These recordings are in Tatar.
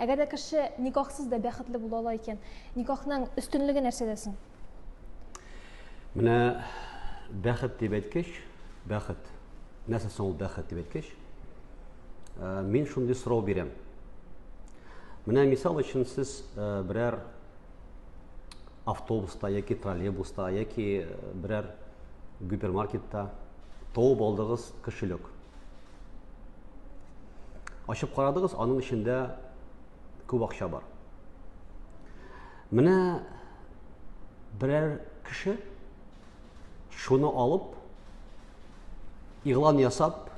Әгәр дә кеше никахсыз да бәхетле була ала икән, никахның өстенлеге нәрсәдә соң? Менә бәхет дип әйткәч, бәхет. Нәрсә соң ул бәхет дип әйткәч, э, мин шундый сорау бирәм. Менә мисал өчен сез э, берәр автобуста яки троллейбуста яки э, берәр гипермаркетта тауып алдыгыз кошелек. Ачып карадыгыз, аның эчендә күп акча бар. Менә берәр кеше шуны алып, игълан ясап,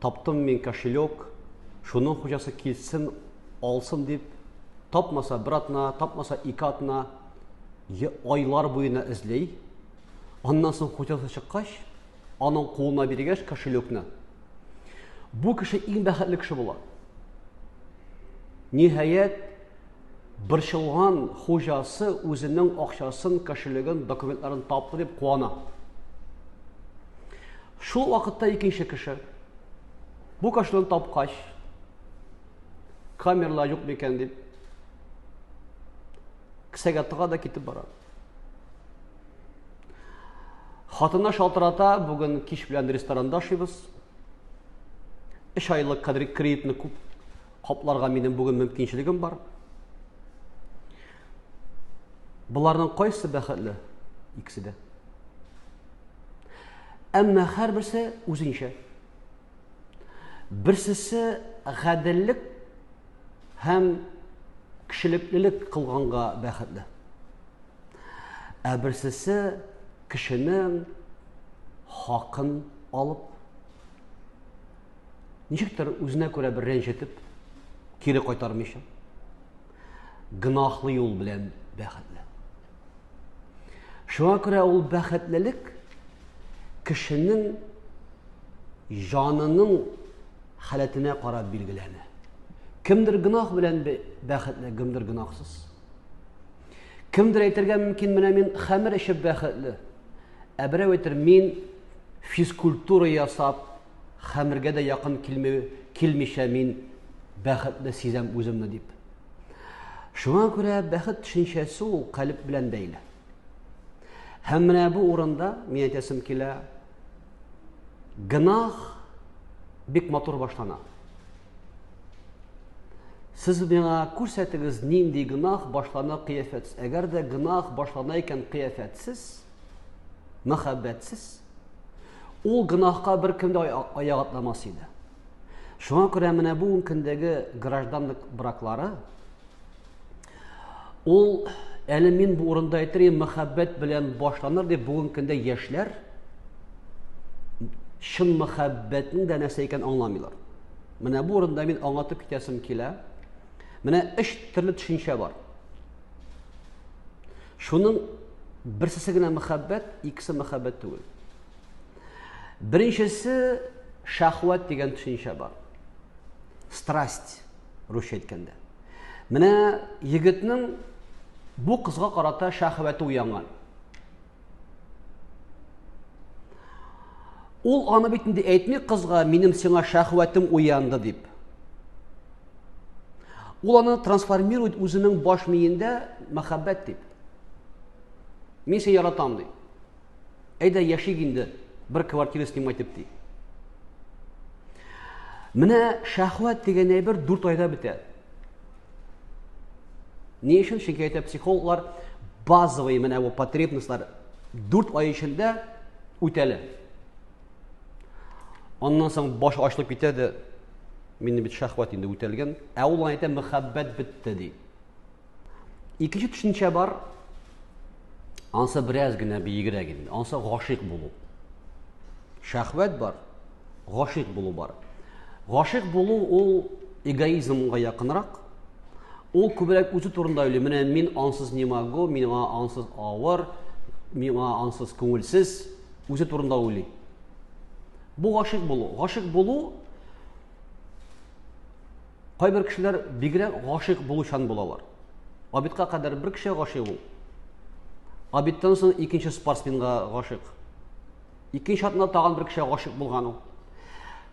таптым мин кошелек, шуның хуҗасы килсен, алсын дип, тапмаса бер атна, тапмаса ике атна, айлар буена эзли. Аннан соң хуҗасы чыккач, аның кулына биргәч кошелекны, бу кеше иң бәхетле кеше була. Ниһаять, борчылган хуҗасы үзенең акчасын, кошелегын, документларын тапты дип куана. Шул вакытта икенче кеше бу кошелегын тапкач, камералар юк микән дип, кесәгә тыга да китеп бара. Хатынына шалтырата, бүген кич белән ресторанда ашыйбыз. Өч айлык кредитны күп капларга минем бүген мөмкинчелегем бар. Боларның кайсы бәхетле? Икесе дә. Әмма һәрберсе үзенчә. Берсесе гаделлек һәм кешелеклелек кылганга бәхетле. Ә берсесе кешенең хакын алып, ничектер үзенә күрә бер рәнҗетеп, кире кайтармыйча, гөнаһлы юл белән бәхетле. Шуңа күрә ул бәхетлелек кешенең җанының халәтенә карап билгеләнә. Кемдер гөнаһ белән бәхетле, кемдер гөнаһсыз. Кемдер әйтергә мөмкин, менә мин хәмер эчеп бәхетле. Ә берәү әйтер, мин физкультура ясап, хәмергә дә якын килми, килмичә мин бәхетле сизәм үземне дип. Шуңа күрә бәхет төшенчәсе ул калеб белән бәйле. Һәм менә бу урында мин әйтәсем килә, гөнаһ бик матур башлана. Сез миңа күрсәтегез, нинди гөнаһ башлана кыяфәтсез. Әгәр дә гөнаһ башлана икән кыяфәтсез, мәхәббәтсез, ул гөнаһка беркем дә аяк атламас иде. Шуңа күрә менә бу көндәге гражданлык браклары ул әле мин бу урында әйтер идем, мәхәббәт белән башланыр дип бүгенге көндә яшьләр чын мәхәббәтнең дә нәрсә икәнен аңламыйлар. Менә бу урында мин аңлатып китәсем килә. Менә өч төрле төшенчә бар. Шуның берсесе генә мәхәббәт, икесе мәхәббәт түгел. Беренчесе шәхвәт дигән төшенчә бар. Страсть, русча әйткәндә. Менә егетнең бу кызга карата шәхвәте уянган. Ул аны бит инде әйтми кызга, минем сиңа шәхвәтем уянды дип. Ул аны трансформирует үзенең баш миендә мәхәббәт дип. Мин сине яратам ди. Әйдә яшик инде, бер квартира снимать итеп ди. Менә шәхвәт дигән әйбер 4 айда бетә. Ни өчен? Чөнки әйтә психологлар, базовый менә бу потребностьлар 4 ай эчендә үтәлә. Аннан соң баш ачылып китә дә, минем бит шәхвәт инде үтәлгән, ә ул әйтә мәхәббәт бетте ди. Икенче төшенчә бар. Ансы бераз генә биегрәк инде. Ансы гашыйк булу. Шәхвәт бар, гашыйк булу бар. Гашыйк булу ул эгоизмга якынрак. Ул күбрәк үзе турында уйлый. Менә мин ансыз не могу, миңа ансыз авыр, миңа ансыз күңелсез. Үзе турында уйлый. Бу гашыйк булу. Гашыйк булу кайбер кешеләр бигрәк гашыйк булучан булалар. Обедка кадәр бер кешегә гашыйк ул. Обедтан соң икенче спортсменга гашыйк. Икенче атна тагын бер кешегә гашыйк булган ул.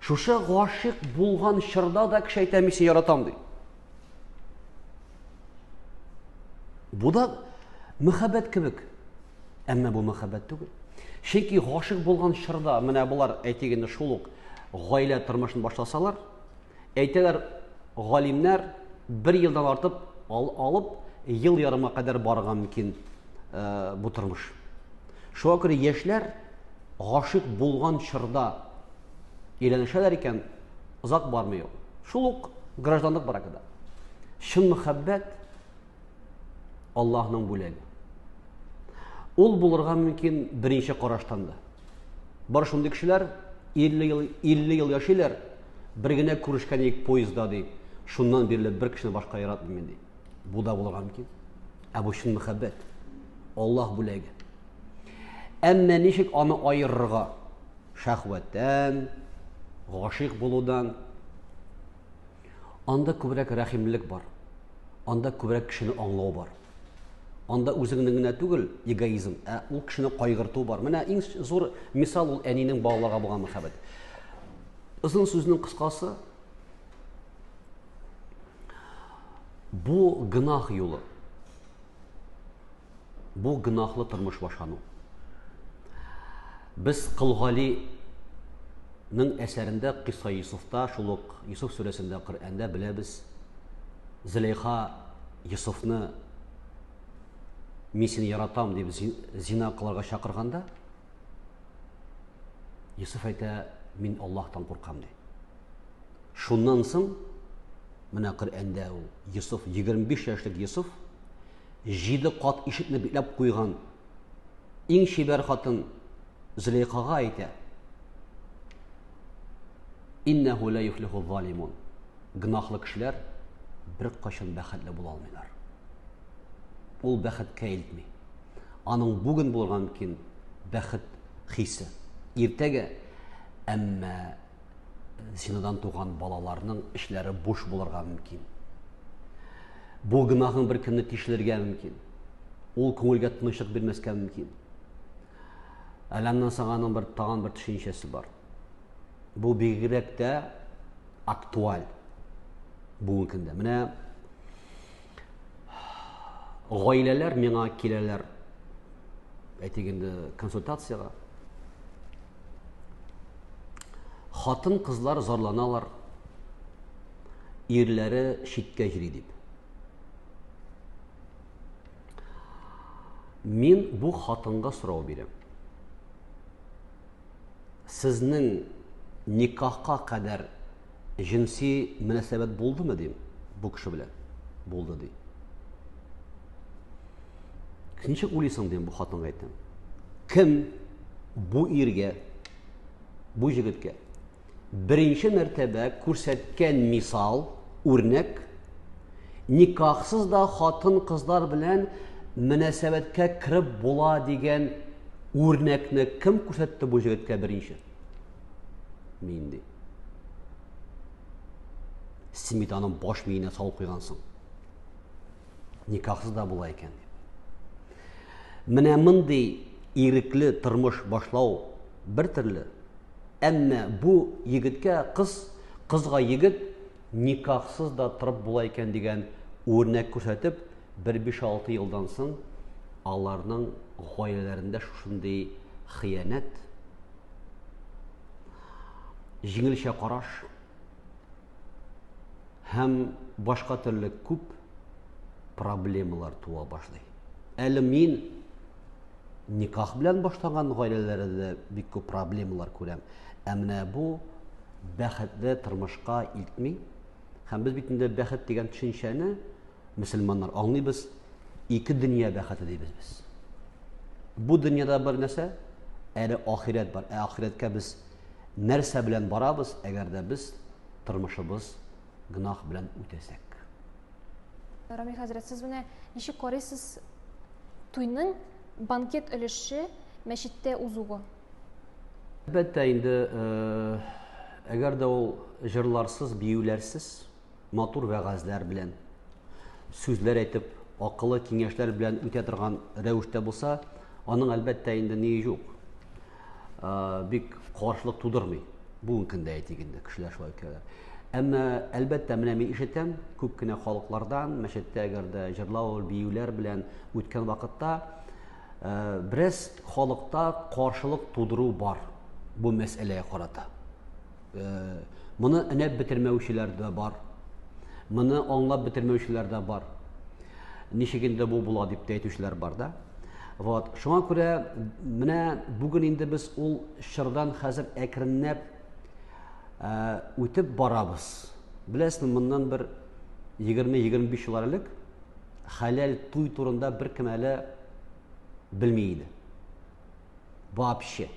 Шушы гашыйк булган чорда да кеше әйтә, мин сине яратам ди. Бу да мөхәббәт кебек. Әмма бу мөхәббәт түгел. Чөнки гашыйк булган чорда менә болар әйтик инде шул ук гаилә тормышын башласалар, әйтәләр галимнәр бер елдан артып ал, алып ел ярымга кадәр барырга мөмкин э, бу тормыш. Шуңа күрә яшьләр гашыйк булган чорда өйләнешәләр икән, озак бармый ул. Шул ук гражданлык брагы да. Чын мөхәббәт Аллаһның бүләге. Ул булырга мөмкин беренче караштан да. Бар шундый кешеләр 50 ел 50 ел яшиләр, бер генә күрешкән идек поездда ди. Шуннан бирле бер кешене башка яратмыйм мин ди. Бу да булырга мөмкин. Ә бу чын мөхәббәт. Аллаһ бүләге. Әмма ничек аны аерырга? Шәһвәттән, гашыйк булудан. Анда күбрәк рәхимлек бар. Анда күбрәк кешене аңлау бар. Анда үзеңнең генә түгел эгоизм, ә ул кешене кайгырту бар. Менә иң зур мисал ул әнинең балаларга булган мәхәббәт. Озын сүзнең кыскасы, бу гөнаһ юлы. Бу гөнаһлы тормыш башлану. Без Кол Галиның әсәрендә Кыйса Йосыфта, шул ук Йосыф сүрәсендә Коръәндә беләбез, Зөләйха Йосыфны мин сине яратам дип зина кылырга чакырганда, Йосыф әйтә, мин Аллаһтан куркам ди. Шуннан соң менә Коръәндә ул Йосыф 25 яшьлек Йосыф җиде кат ишекне бикләп куйган иң чибәр хатын Зөләйхага әйтә. Иннәһу ла юфлиху залимун. Гөнаһлы кешеләр беркайчан бәхетле була алмыйлар. Ул бәхеткә илтми. Аның бүген булырга мөмкин бәхет хисе. Иртәгә, әмма зинадан туган балаларның эчләре буш булырга мөмкин. Бу гөнаһың бер көнне тишелергә мөмкин. Ул күңелгә тынычлык бирмәскә мөмкин. Әле аннан соң аның бер тагын бер төшенчәсе бар. Бу бигрәк тә актуаль бүгенге көндә. Менә гаиләләр миңа киләләр, әйтик инде, консультациягә. Хатын-кызлар зарланалар, ирләре читкә йөри дип. Мин бу хатынга сорау бирәм. Сезнең никахка кадәр җенси мөнәсәбәт булдымы дим бу кеше белән? Булды ди. Ничек уйлыйсың дим бу хатынга әйтәм. Кем бу иргә, бу җегеткә беренче мәртәбә күрсәткән мисал, үрнәк, никахсыз да хатын-кызлар белән мөнәсәбәткә кереп була дигән үрнәкне кем күрсәтте бу җегеткә беренче? Мин ди. Син бит аның баш миенә салып куйгансың. Никахсыз да була икән дип. Менә мондый ирекле тормыш башлау бер төрле, әмма бу егеткә кыз, кызга егет никахсыз да торып була икән дигән үрнәк күрсәтеп, бер 5-6 елдан соң аларның гаиләләрендә шушындый хыянәт, җиңелчә караш һәм башка төрле күп проблемалар туа башлый. Әле мин никах белән башланган гаиләләрдә дә бик күп проблемалар күрәм. Ә менә бу бәхетле тормышка илтми. Һәм без бит инде бәхет дигән төшенчәне мөселманнар аңлыйбыз, ике дөнья бәхете дибез без. Бу дөньяда бер нәрсә, әле ахирәт бар. Ә ахирәткә без нәрсә белән барабыз, әгәр дә без тормышыбыз гөнаһ белән үтәсәк? Рамил хәзрәт, сез менә ничек карыйсыз туйның банкет өлеше мәчеттә узуы? Әлбәттә инде, э, әгәр дә ул җырларсыз, биюләрсез, матур вәгазьләр белән, сүзләр әйтеп, акыллы киңәшләр белән үтә торган рәвештә булса, аның әлбәттә инде ние юк. Э, бик каршылык тудырмый. Бүгенге көндә әйтик инде, кешеләр шулай үткәрәләр. Әмма, әлбәттә, менә мин ишетәм, күп кенә халыклардан, мәчеттә әгәр дә җырлау, биюләр белән үткән вакытта, э, бераз халыкта каршылык тудыру бар бу мәсьәләгә карата. Э, моны өнәп бетермәүчеләр дә бар. Моны аңлап бетермәүчеләр дә бар. Ничек инде бу була дип тә әйтүчеләр бар да. Вот. Шуңа күрә менә бүген инде без ул чордан хәзер әкренләп э, үтеп барабыз. Беләсезме, моннан бер 20-25 еллар элек хәләл туй турында беркем әле белми иде. Вообще.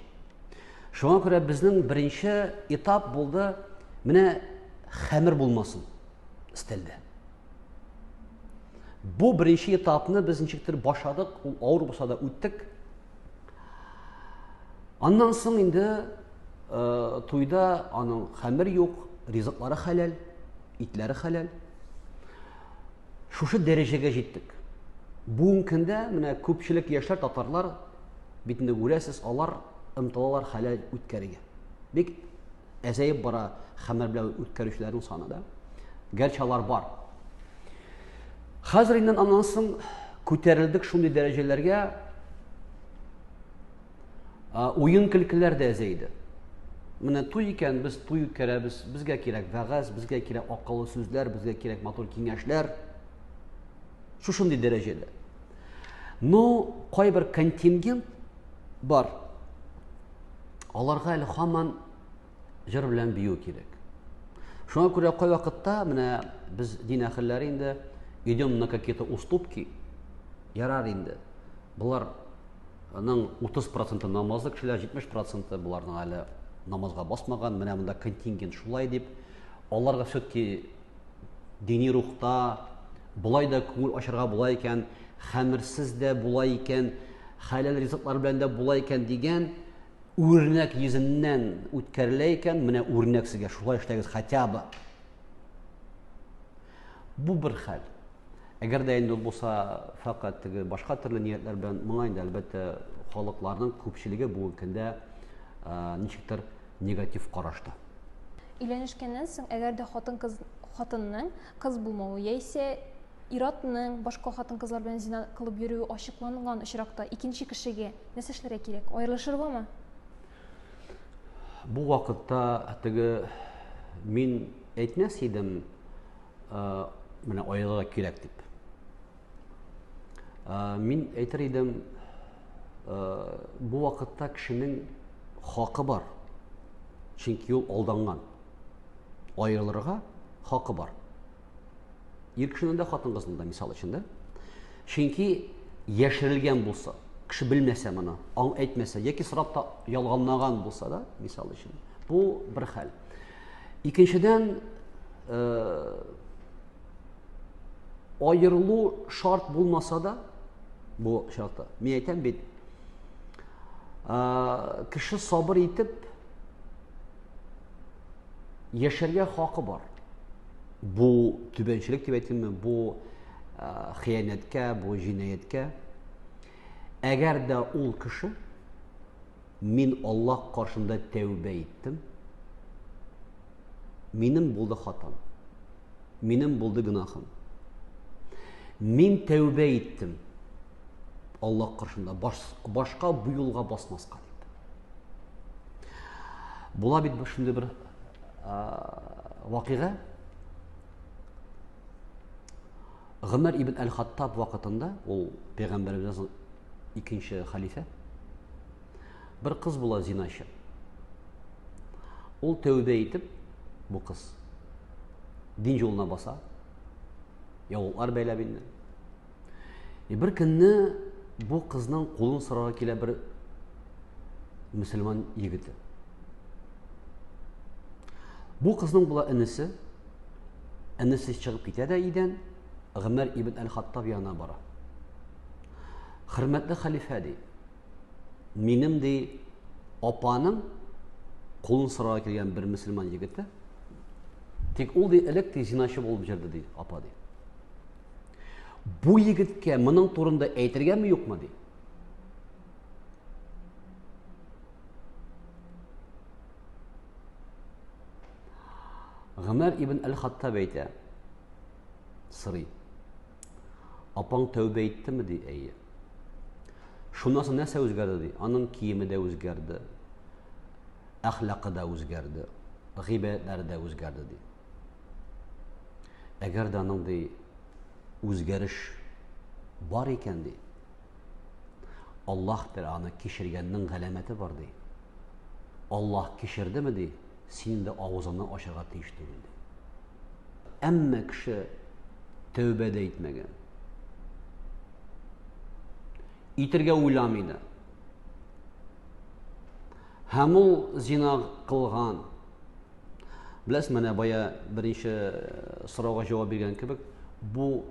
Шуңа күрә безнең беренче этап булды, менә хәмер булмасын өстәлдә. Бу беренче этапны без ничектер башладык, ул авыр булса да үттек. Аннан соң инде э, туйда аның хәмер юк, ризыклары хәләл, итләре хәләл. Шушы дәрәҗәгә җиттек. Бүгенге көндә менә күпчелек яшьләр татарлар бит инде күрәсез, алар омтылалар хәләл үткәрергә. Бик әзәеп бара хәмер белән үткәрүчеләрнең саны да. Гәрчә алар бар. Хәзер инде аннан соң күтәрелдек шундый дәрәҗәләргә, уен көлкеләр дә әзәйде. Менә туй икән, без туй үткәрәбез, безгә кирәк вәгазь, безгә кирәк акыллы сүзләр, безгә кирәк матур киңәшләр. Шушындый дәрәҗәдә. Но кайбер контингент бар. Аларга әле һаман җыр белән бию кирәк. Шуңа күрә кайвакытта менә без дин әһелләре инде идем на какие-то уступки, ярар инде. Болар аның 30% намазлы кешеләр, 70% боларның әле намазга басмаган, менә монда контингент шулай дип, аларга все-таки дини рухта болай да күңел ачарга була икән, хәмерсез дә була икән, хәләл ризыклар белән дә була икән дигән үрнәк йөзеннән үткәрелә икән, менә үрнәк сезгә, шулай эшләгез хотя бы. Бу бер хәл. Әгәр дә инде ул булса фәкать теге башка төрле ниятләр белән, моңа инде әлбәттә халыкларның күпчелеге бүгенге көндә ничектер негатив карашта. Өйләнешкәннән соң, әгәр дә хатын-кыз хатынның кыз булмавы яисә ир-атның башка хатын-кызлар белән зина кылып йөрүе ачыкланган очракта икенче кешегә нәрсә эшләргә кирәк? Аерылышыргамы? Бу вакытта теге мин әйтмәс идем, менә аерылырга кирәк дип. Мин әйтер идем, бу вакытта кешенең хакы бар. Чөнки ул алданган. Аерылырга хакы бар. Ир кешенең дә, хатын-кызның да, мисал өчен дә. Чөнки яшерелгән булса, кеше белмәсә моны, аң әйтмәсә, яки сорап та ялганлаган булса да, мисал өчен, бу бер хәл. Икенчедән, э, аерылу шарт булмаса да, бу очракта, мин әйтәм бит, э, кеше сабыр итеп яшәргә хакы бар. Бу түбәнчелек дип әйтимме, бу э, хыянәткә, бу җинаятькә. Әгәр дә ул кеше мин Аллаһ каршында тәүбә иттем, минем булды хатам, минем булды гөнаһым. Мин тәүбә иттем Аллаһ каршында, башка бу юлга басмаска дип. Була бит шундый бер вакыйга. Гомәр ибн әл-Хаттаб вакытында, ул пәйгамбәребезнең икенче хәлифә, бер кыз була зиначы. Ул тәүбә итеп, бу кыз дин юлына баса, яулыклар бәйләп инде. И бер көнне бу кызның кулын сорарга килә бер мөселман егете. Бу кызның була энесе, энесе чыгып китә дә өйдән, Гомәр ибн әл-Хаттаб янына бара. Хөрмәтле хәлифә ди, минем ди апаның кулын сорарга килгән бер мөселман егете, тик ул ди элек ди зиначы булып җөрде ди апа ди. Бу егеткә моның турында әйтергәме юкмы ди. Гомәр ибн әл-Хаттаб әйтә, сорый. Апаң тәүбә иттеме ди, әйе. Шуннан соң нәрсә үзгәрде ди? Аның киеме дә үзгәрде, әхлакы да үзгәрде, гыйбадәтләре дә үзгәрде ди. Әгәр дә аның ди үзгәреш бар икән ди, Аллаһ Тәгалә аны кичергәннең галәмәте бар ди. Аллаһ кичердеме ди, син инде авызыңны ачарга тиеш түгел ди. Әмма кеше тәүбә дә итмәгән. Итергә уйламый да. Һәм ул зина кылган. Беләсез, менә бая беренче э, сорауга җавап биргән кебек, бу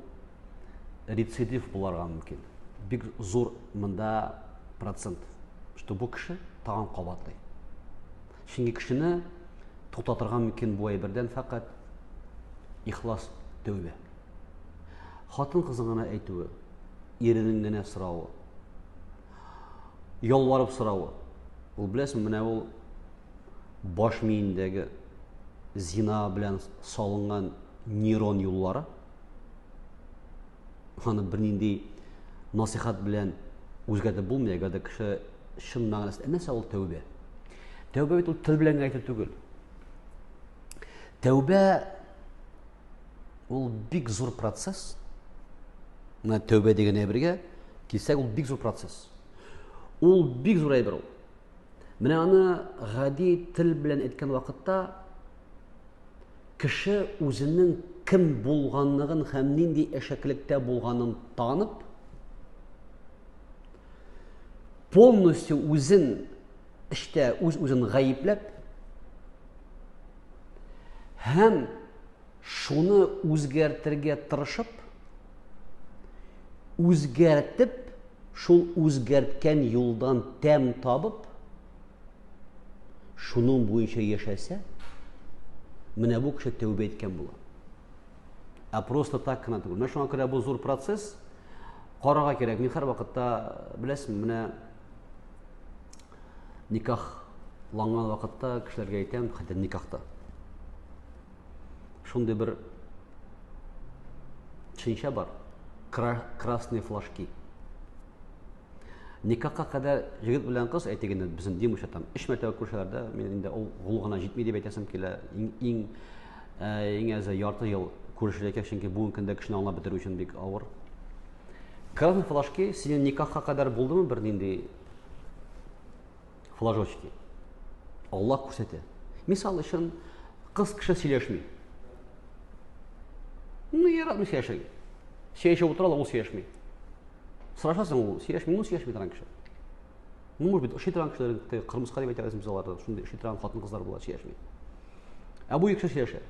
рецидив буларга мөмкин. Бик зур монда процент, что бу кеше тагын кабатлый. Чөнки кешене туктатырга мөмкин бу әйбердән фәкать ихлас тәүбә. Хатын-кызның гына әйтүе, иренең генә соравы, ялварып соравы. Ул беләсең, менә ул баш миендәге зина белән салынган нейрон юллары аны бернинди насихат белән үзгәртеп булмый, әгәр дә кеше чын мәгънәсендә нәрсә ул тәүбә? Тәүбә бит ул тел белән генә әйтү түгел. Тәүбә ул бик зур процесс. Менә тәүбә дигән әйбергә килсәк, ул бик зур процесс. Ул бик зур әйбер ул. Менә аны гади тел белән әйткән вакытта кеше үзенең кем булганлыгын һәм нинди әшәкелектә булганын танып, полностью үзен эштә үз-үзен гаепләп һәм шуны үзгәртергә тырышып, үзгәртеп, шул үзгәрткән юлдан тәм табып, шуның буенча яшәсә, менә бу кеше тәүбә иткән була. Ә просто так кына түгел. Менә шуңа күрә бу зур процесс карарга кирәк. Мин һәрвакытта, беләсезме, менә никахланган вакытта кешеләргә әйтәм, хәтта никахта. Шундый бер төшенчә бар. Красные флажки. Никахка кадәр егет белән кыз, әйтик инде, безнең дин буенча там өч мәртәбә күрешәләр дә, мин инде ул гул гына җитми дип әйтәсем килә. Иң иң э, иң әзе ярты ел күрешергә кирәк, чөнки бүгенге көндә кешене аңлап бетерү өчен бик авыр. Красные флажки синең никахка кадәр булдымы бернинди флажочки? Аллаһ күрсәтә. Мисал өчен, кыз кеше сөйләшми. Ну, яратмый сөйләшергә. Сөйләшеп утыра ул сөйләшми. Сорашасың, ул сөйләшми, ну сөйләшми торган кеше. Ну, может быть, ошый торган кешеләр, теге кырмыска дип әйтәбез без аларны, шундый ошый торган хатын-кызлар була, сөйләшми. Ә бу кеше сөйләшә.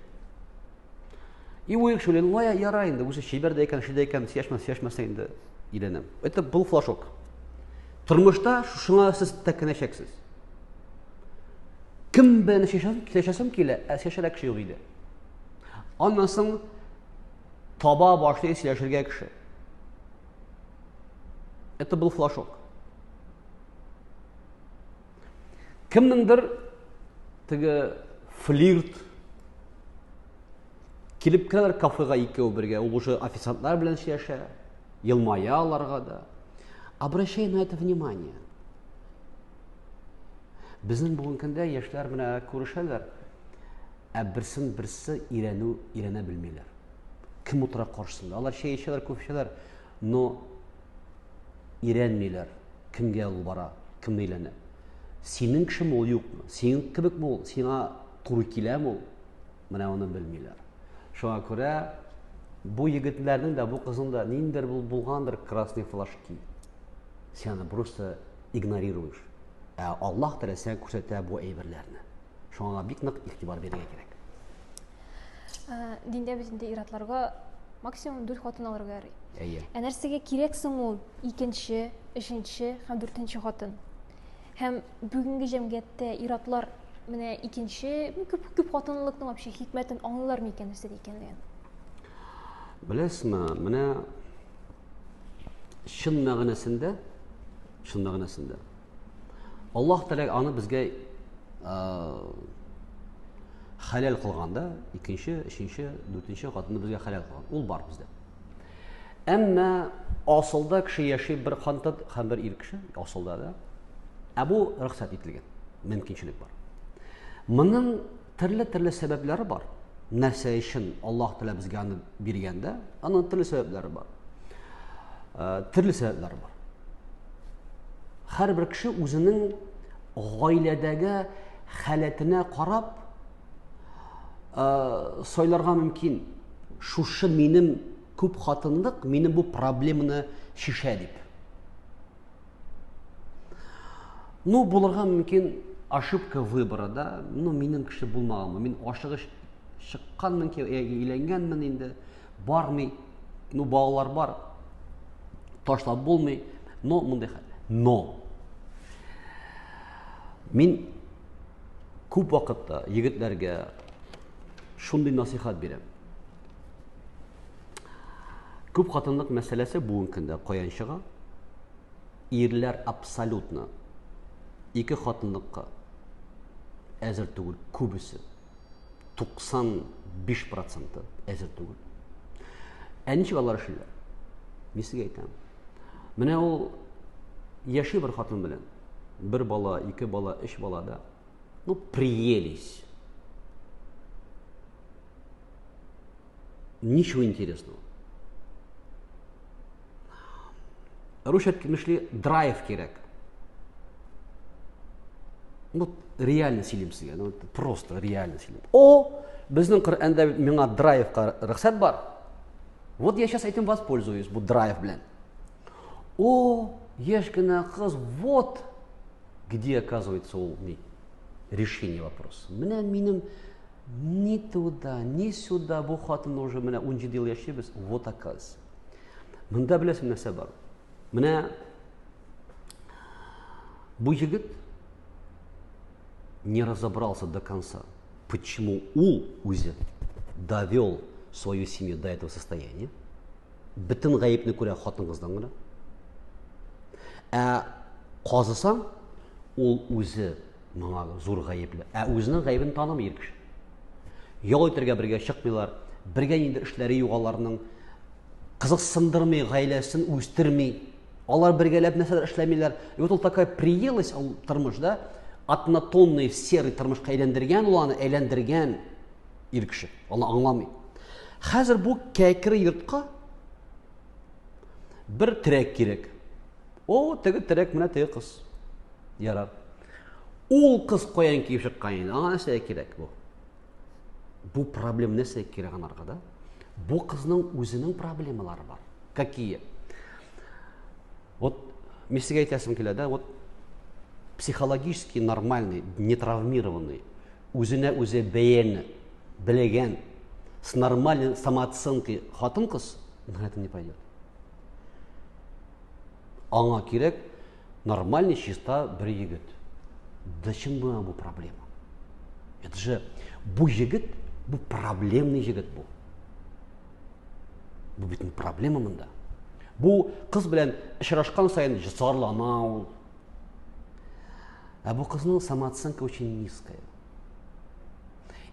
И бу кеше уйлый, ну, яра инде, үзе чибәр дә икән, ши дә икән, сөйләшмәс, сөйләшмәсә инде өйләнәм. Это был флажок. Тормышта шуңа сез тәкенәчәксез. Кем белән сөйләшәсем килә, ә сөйләшергә кеше юк иде. Аннан соң таба башлый сөйләшергә кеше. Это был флажок. Кемнеңдер теге флирт килеп керәләр кафега икәү бергә, ул уже официантлар белән сөйләшә, елмая аларга да. Обращай на это внимание. Безнең бүгенге көндә яшьләр менә күрешәләр, ә берсен берсе өйрәнү өйрәнә белмиләр. Кем утыра каршысында? Алар чәй эчәләр, кофе эчәләр, но өйрәнмиләр. Кемгә ул бара, кемне өйләнә. Синең кешеме ул, юкмы? Синең кебекме ул, сиңа туры киләме ул? Менә аны белмиләр. Шуңа күрә бу егетләрнең дә, бу кызның да ниндидер булгандыр красный флажки. Син аны просто игнорируешь. Ә Аллаһ Тәгалә сиңа күрсәтә бу әйберләрне. Шуңа бик нык игътибар бирергә кирәк. Ә, диндә бит инде ир-атларга максимум дүрт хатын алырга ярый. Әйе. Ә нәрсәгә кирәк соң ул икенче, өченче һәм дүртенче хатын? Һәм бүгенге җәмгыятьтә ир-атлар менә икенче, күп, күп хатынлылыкның вообще хикмәтен аңлыйлар микән нәрсәдә икәнлеген? Беләсезме, менә чын мәгънәсендә, чын мәгънәсендә Аллаһ Тәгалә аны безгә Хәләл кылган да, икенче, өченче, дүртенче хатынны безгә хәләл кылган. Ул бар бездә. Әмма асылда кеше яши бер хатын һәм бер ир кеше, асылда да. Ә бу рөхсәт ителгән, мөмкинчелек бар. Моның төрле-төрле сәбәпләре бар. Нәрсә өчен Аллаһ Тәгалә безгә аны биргәндә, аның төрле сәбәпләре бар. Э, төрле сәбәпләре бар. Һәрбер кеше үзенең гаиләдәге халәтенә карап э, сайларга мөмкин. Шушы минем күп хатынлык минем бу проблеманы шешә дип. Ну, булырга мөмкин ошибка выбора, да? Ну, минем кеше булмаганмы? Мин ашыгыч чыкканмын ки, өйләнгәнмен инде, бармый. Ну, балалар бар. Ташлап булмый. Но мондый хәл. Но мин күп вакытта егетләргә шундый насыйхат бирәм. Күп хатынлык мәсьәләсе бүгенге көндә каян чыга? Ирләр абсолютно ике хатынлыкка әзер түгел, күбесе. 95 проценты әзер түгел. Ә ничек алар эшлиләр? Мин сезгә әйтәм. Менә ул яши бер хатын белән. Бер бала, ике бала, өч бала да. Ну, приелись. Ничего интересного. Русча әйткән драйв кирәк. Ну, реально сөйлим сезгә, ну, просто реально сөйлим. О, безнең Коръәндә миңа драйвка рөхсәт бар. Вот я сейчас этим воспользуюсь, бу драйв белән. О, яшь кенә кыз, вот где оказывается ул ни решение вопроса. Менә минем Ни туда, ни сюда, бу хатын уже менә 17 ел яшибез, вот оказывается. Монда беләсең нәрсә бар? Менә бу егет не разобрался до конца, почему ул үзе довел свою семью до этого состояния. Бөтен гаепне күрә хатын-кыздан гына. Ә казысаң, ул үзе Моңа зур гаепле. Ә үзенең гаебен танымый ир кеше. Ял итәргә бергә чыкмыйлар, бергә инде эшләре юк аларның. Кызыксындырмый, гаиләсен үстерми. Алар бергәләп нәрсәдер эшләмиләр. И вот ул такая приелась ул тормыш, да? Однотонный серый тормышка әйләндергән ул аны, әйләндергән ир кеше. Аны аңламый. Хәзер бу кәкре йортка бер терәк кирәк. О, теге терәк менә теге кыз. Ярар. Ул кыз каян килеп чыккан инде? Аңа нәрсә кирәк бу? Бу проблема нәрсә кирәк анарга да? Бу кызның үзенең проблемалары бар. Какие? Вот мин сезгә әйтәсем килә да, вот психологически нормальный, не травмированный, үзенә үзе бәяне белгән, с нормальной самооценкой хатын-кыз на это не пойдет. Аңа кирәк нормальный, чиста бер егет. Зачем миңа бу проблема? Это же бу егет, бу проблемный егет бу. Бу бит проблема монда. Бу кыз белән очрашкан саен зарлана ул. Ә бу кызның самооценка очень низкая.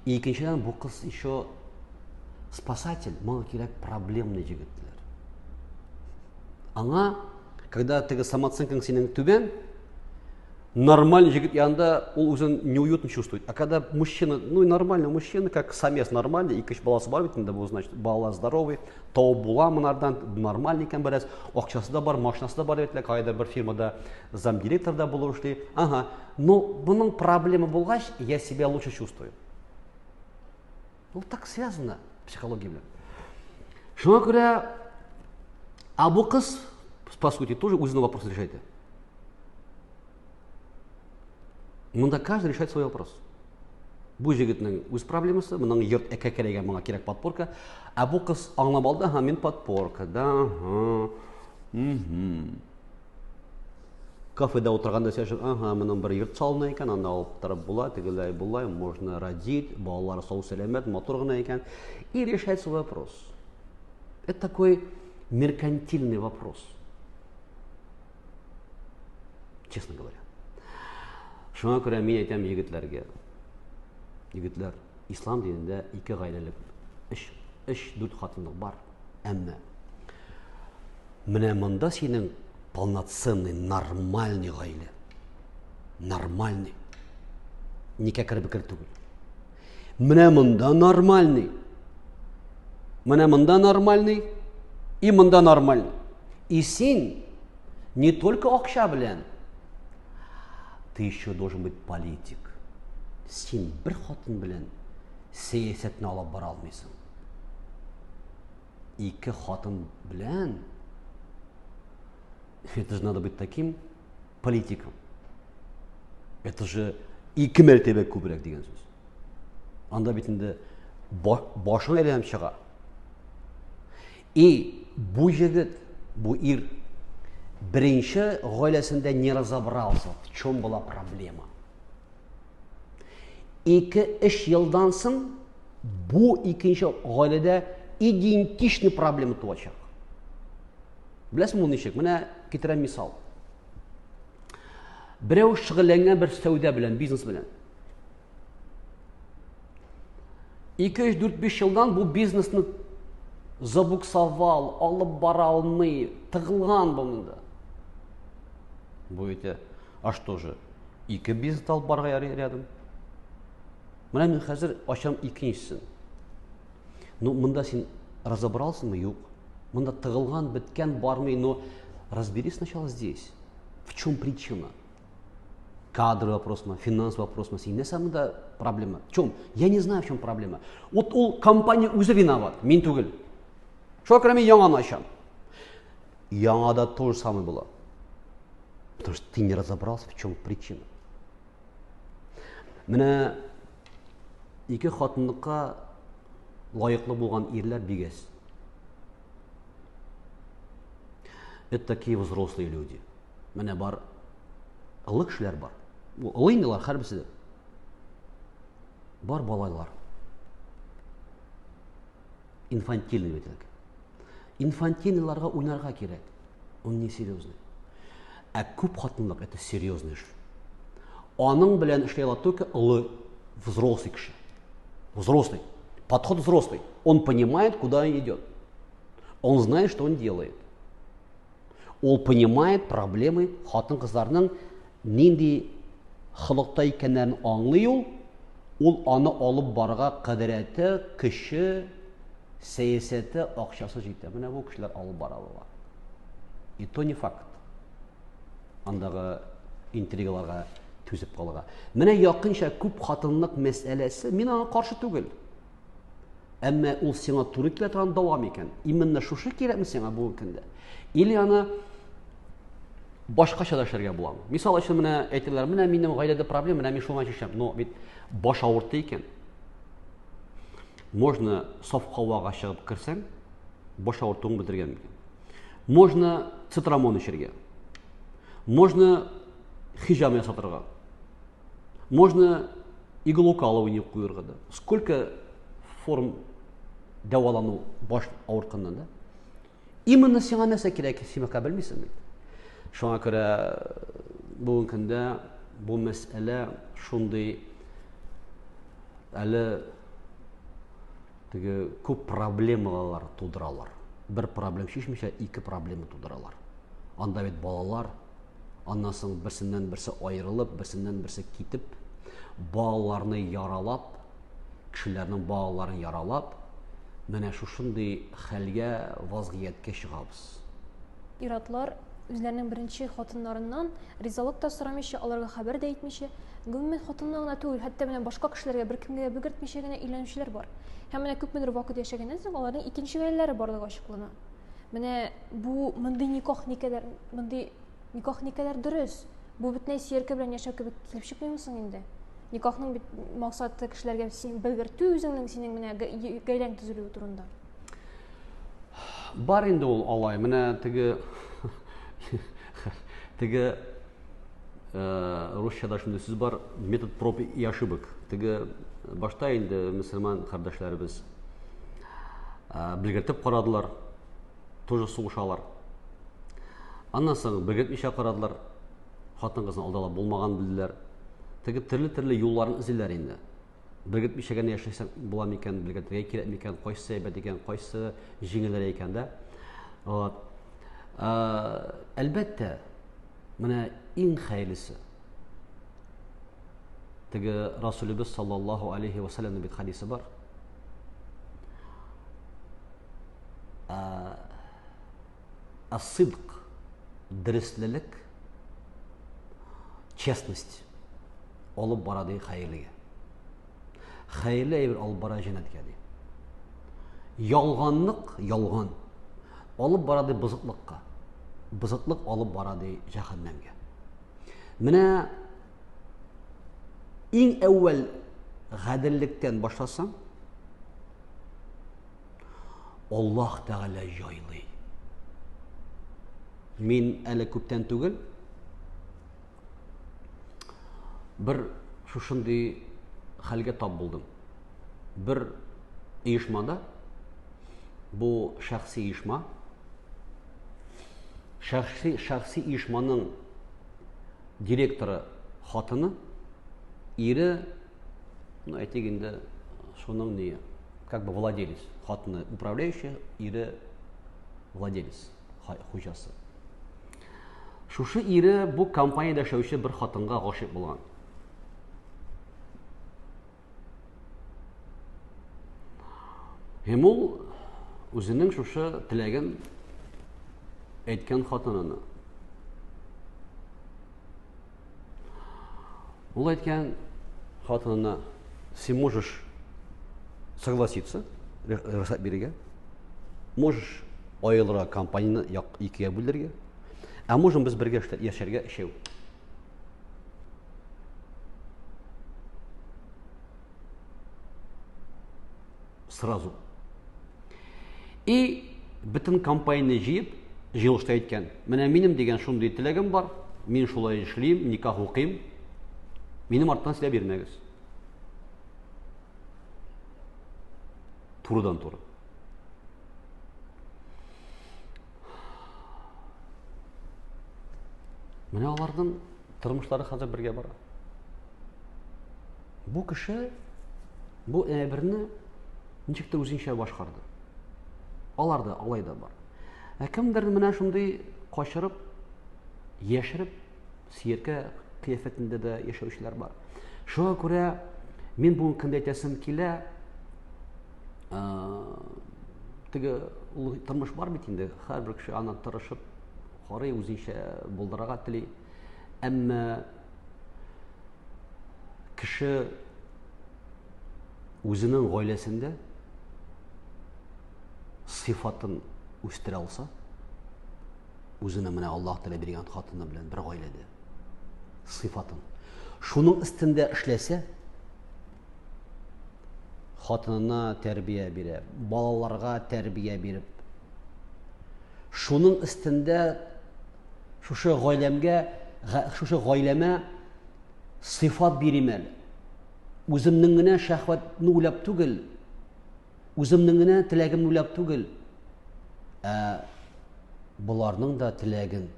И икенчедән, бу кыз еще спасатель, моңа кирәк проблемный егетләр. Аңа, когда теге самооценкаң синең түбән, нормальный егет янында ул үзен неуютно чувствует. А когда мужчина, ну нормальный мужчина, как самец нормальный, ике баласы бар бит инде бу, значит, балалар здоровый, тауып була монардан, нормальный икән бераз, акчасы да бар, машинасы да бар бит, кайда бер фирмада замдиректор да булып эшли. Ага, но моның проблема булгач, я себя лучше чувствую. Ул так связано психология белән. Шуңа күрә, а бу кыз, по сути, тоже үзенең вопросын решает. Монда каждый решает свой вопрос. Бу җегетнең үз проблемасы, моның йорт әкәкәрәгә моңа кирәк подпорка. Ә бу кыз аңлап алды, һа, мин подпорка, да, ага. Угу. Кафеда утырганда сөйләшеп, ага, моның бер йорт салына икән, анда алып торып була, тегеләй болай, можно родить, балалары сау сәламәт, матур гына икән. И решается вопрос. Это такой меркантильный вопрос. Честно говоря. Шуңа күрә мин әйтәм егетләргә. Егетләр, Ислам динендә ике гаиләлек, өч, өч, дүрт хатынлык бар. Әмма менә монда синең полноценный, нормальный гаилә. Нормальный. Никә кербекер түгел. Менә монда нормальный. Менә монда нормальный и монда нормальный. И син не только акча белән, ты еще должен быть политик. Син бер хатын белән сәясәтне алып бара алмыйсың. Ике хатын белән это же надо быть таким политиком. Это же ике мәртәбә күбрәк дигән сүз. Анда бит инде башың әйләнеп чыга. И бу егет, бу ир беренче гаиләсендә не разобрался, в чем была проблема. Ике-өч елдан соң бу икенче гаиләдә идентичный проблема туачак. Беләсеңме ул ничек? Менә китерәм мисал. Берәү шөгыльләнгән бер сәүдә белән, бизнес белән. 2, 3, 4, 5 елдан бу бизнесны забуксовал, алып бара алмый, тыгылган бу монда. Бу әйтә, а что же, ике бизнес алып барырга ярый рядом. Менә мин хәзер ачам икенчесен. Ну, монда син разобрался-мы? Юк. Монда тыгылган, беткән, бармый, но разберись сначала здесь. В чем причина? Кадр вопросмы, финанс вопросмы, син нәрсә монда проблема? В чем? Я не знаю, в чем проблема. Вот ул компания үзе виноват, мин түгел. Шуңа күрә мин яңаны ачам. Яңада то же самое было. Потому что ты не разобрался, в чем причина. Менә ике хатынлыкка лаеклы булган ирләр бик әз. Это такие взрослые люди. Менә бар олы кешеләр бар. Олы инде алар һәрберсе дә. Бар балайлар. Инфантильный бит әле. Инфантильныйларга уйнарга кирәк. Он не серьезный. Ә күп хатынлык это серьезный эш. Аның белән эшли ала только олы взрослый кеше. Взрослый. Подход взрослый. Он понимает, куда он идет. Он знает, что он делает. Ул понимает проблемы хатын-кызларның нинди холыкта икәннәрен аңлый ул, ул аны алып барырга кодрәте, көче, сәясәте, акчасы җитә. Менә бу кешеләр алып бара алалар. И то не факт. Андагы интригаларга түзеп калырга. Менә якынча күп хатынлык мәсьәләсе, мин аңа каршы түгел. Әмма ул сиңа туры килә торган дава микән? Именно шушы кирәкме сиңа бүгенге көндә? Или аны башкача да эшләргә буламы? Мисал өчен менә әйтәләр, менә минем гаиләдә проблема, менә мин шуңа чишәм. Но бит баш авыртты икән. Можно саф һавага чыгып керсәң, баш авыртуың бетергән микән? Можно цитрамон эчәргә. Можно хиҗам ясатырга. Можно иглоукалывание куерга да. Сколько форм дәвалану баш авыртканнан да. Именно сиңа нәрсә кирәк, син пока белмисең бит. Шуңа күрә бүгенге көндә бу мәсьәлә шундый әле теге күп проблемалар тудыралар. Бер проблем чишмичә ике проблема тудыралар. Анда бит балалар, Аннан соң берсеннән берсе аерылып, берсеннән берсе китеп, балаларны яралап, кешеләрнең балаларын яралап, менә шушындый хәлгә, вазгыятькә чыгабыз. Ир-атлар үзләренең беренче хатыннарыннан ризалык та сорамыйча, аларга хәбәр дә итмичә, гомумән хатынына гына түгел, хәтта менә башка кешеләргә беркемгә дә белгертмичә генә өйләнүчеләр бар. Һәм менә күпмедер вакыт яшәгәннән соң аларның икенче гаиләләре барлыгы ачыклана. Менә бу мондый никах никадәр мондый никах никадәр дөрес. Бу бөтенләй сөяркә белән яшәү кебек килеп чыкмыймы соң инде? Никахның бит максаты кешеләргә син белгертү үзеңнең синең менә гаиләң төзелүе турында. Бар инде ул алай. Менә теге теге э, русчада шундый сүз бар, метод проб и ошибок. Теге башта инде мөселман кардәшләребез э, белгертеп карадылар, тоже сугышалар. Аннан соң белгертмичә карадылар, хатын-кызны алдалап булмаганын белделәр. Теге төрле-төрле юлларын эзлиләр инде. Белгертмичә генә яшәсәң була микән, белгертергә кирәк микән, кайсы әйбәт икән, кайсы җиңелрәк икән дә. Вот. Әлбәттә, менә иң хәерлесе теге Расулебез саллаллаху алейхи ва саллямның бит хадисе бар. Ас-сидк, дөреслелек, честность алып бара ди хәерлегә. Хәерле әйбер алып бара җәннәткә ди. Ялганлык, ялган алып бара ди бозыклыкка. Бозыклык алып бара ди җәһәннәмгә. Менә иң әүвәл гаделлектән башласаң, Аллаһ Тәгалә җайлый. Мин әле күптән түгел бер шушындый хәлгә тап булдым. Бер оешмада, бу шәхси оешма, шәхси, шәхси оешманың директоры хатыны, ире, ну, әйтик инде, шуның не, как бы владелец, хатыны управляющий, ире владелец, хуҗасы. Шушы ире бу компаниядә эшләүче бер хатынга гашыйк булган. Һәм ул үзенең шушы теләген әйткән хатынына. Ул әйткән хатынына, син можешь согласиться, рөхсәт бирергә, можешь аерылырга компанияне як икегә бүлдерергә, ә можем без бергә яшәргә өчәү. Сразу. И бөтен компанияне җыеп, җыелышта әйткән, менә минем дигән шундый теләгем бар, мин шулай эшлим, никах укыйм, минем арттан сөйләп йөрмәгез. Турыдан туры. Менә аларның тормышлары хәзер бергә бара. Бу кеше бу әйберне ничек тә үзенчә башкарды. Алар да алай да бар. Ә кемдер менә шундый качырып, яшереп, сөяркә кыяфәтендә дә яшәүчеләр бар. Шуңа күрә мин бүгенге көндә әйтәсем килә, теге ул тормыш бар бит инде, һәрбер кеше аны тырышып карый, үзенчә булдырырга тели. Әмма кеше үзенең гаиләсендә сыйфатын үстерә алса, үзенең менә Аллаһ Тәгалә биргән хатыны белән бер гаиләдә сыйфатын шуның өстендә эшләсә, хатынына тәрбия бирә, балаларга тәрбия биреп, шуның өстендә шушы гаиләмгә, шушы гаиләмә сыйфат бирим әле. Үземнең генә шәһвәтне уйлап түгел, үземнең генә теләгемне уйлап түгел, ә боларның да теләген,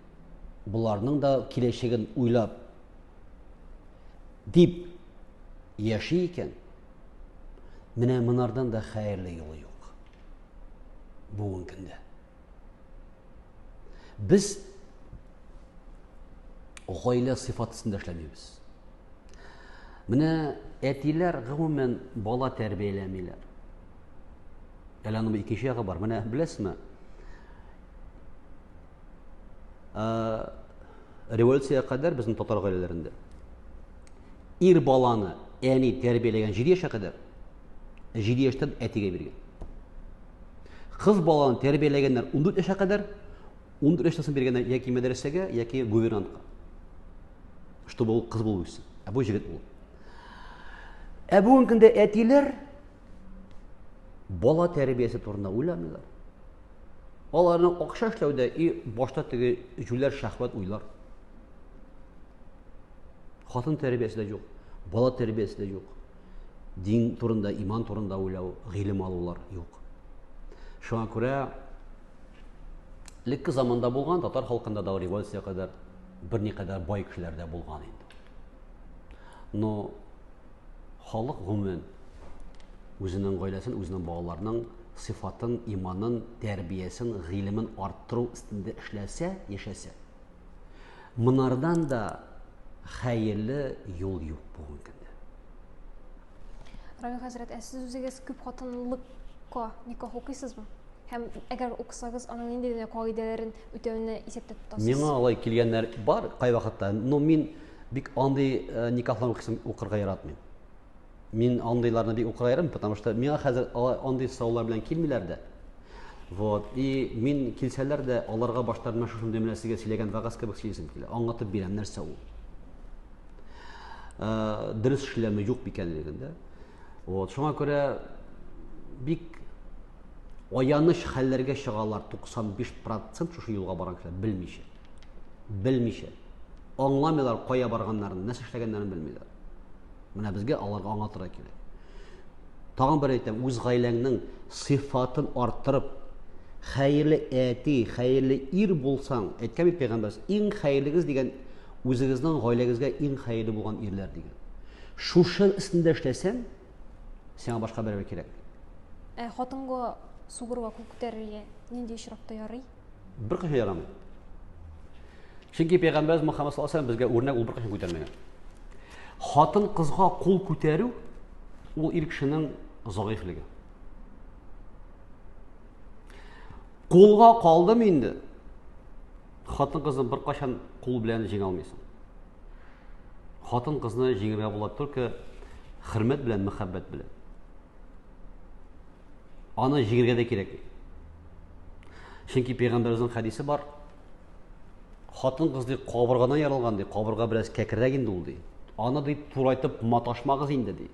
боларның да киләчәген уйлап дип яши икән, менә монардан да хәерле юлы юк. Бүгенге көндә. Без гаилә сыйфаты өстендә эшләмибез. Менә әтиләр гомумән бала тәрбияләмиләр. Әле аның икенче ягы бар. Менә беләсезме? Революциягә кадәр безнең татар гаиләләрендә ир баланы әни тәрбияләгән 7 яшькә кадәр, 7 яшьтән әтигә биргән. Кыз баланы тәрбияләгәннәр 14 яшькә кадәр, 14 яшьтән соң биргәннәр яки мәдрәсәгә, яки гувернантка. Чтобы ул кыз булып үссен. Ә бу җегет булып. Ә бүгенге көндә әтиләр бала тәрбиясе турында уйламыйлар. Аларның акча эшләүдә и башта теге җүләр шәхвәт уйлар. Хатын тәрбиясе дә юк, бала тәрбиясе дә юк. Дин турында, иман турында уйлау, гыйлем алулар юк. Шуңа күрә элекке заманда булган татар халкында да революция кадәр берникадәр бай кешеләр дә булган инде. Но халык гомумән. Үзенең гаиләсен, үзенең балаларының сыйфатын, иманын, тәрбиясен, гыйлемен арттыру өстендә эшләсә, яшәсә, монардан да хәерле юл юк бүгенге көндә. Рамил хәзрәт, ә сез үзегез күп хатынлыкка никах укыйсызмы? Һәм әгәр укысагыз, аның нинди генә кагыйдәләрен үтәүне исәптә тотасыз? Миңа алай килгәннәр бар кайвакытта, но мин бик андый э, никахлар укырга яратмыйм. Мин андыйларны бик укырга яратмыйм, потому что миңа хәзер андый сораулар белән килмиләр дә. Вот. И мин килсәләр дә, аларга башта менә шушындый менә сезгә сөйләгән вәгазь кебек сөйлисем килә. Аңлатып бирәм, нәрсә ул. Э, дөрес эшләме, юк микәнлеген дә. Вот. Шуңа күрә бик аяныч хәлләргә чыгалар 95% шушы юлга барган кешеләр белмичә. Белмичә. Аңламыйлар кая барганнарын, нәрсә эшләгәннәрен белмиләр. Менә безгә аларга аңлатырга кирәк. Тагын бер әйтәм, үз гаиләңнең сыйфатын арттырып, хәерле әти, хәерле ир булсаң, әйткән бит пәйгамбәрбез, иң хәерлегез дигән үзегезнең гаиләгезгә иң хәерле булган ирләр дигән. Шушы өстендә эшләсәң, сиңа башка берәү кирәк. Ә хатынга сугырга кул күтәрергә нинди очракта ярый? Беркайчан ярамый. Чөнки пәйгамбәрбез Мөхәммәд саллаллаһу алейһи безгә үрнәк ул беркайчан күтәрмәгән. Хатын кызга кул күтәрү ул ир кешенең зәгыйфьлеге. Кулга калдым инде. Хатын кызны беркайчан кул белән җиңә алмыйсың. Хатын кызны җиңергә була только хөрмәт белән, мәхәббәт белән. Аны җиңергә дә кирәкми. Чөнки пәйгамбәребезнең хәдисе бар. Хатын кыз ди кабыргадан яралган ди, кабырга бераз кәкрерәк инде ул ди. Аны ди турайтып маташмагыз инде ди.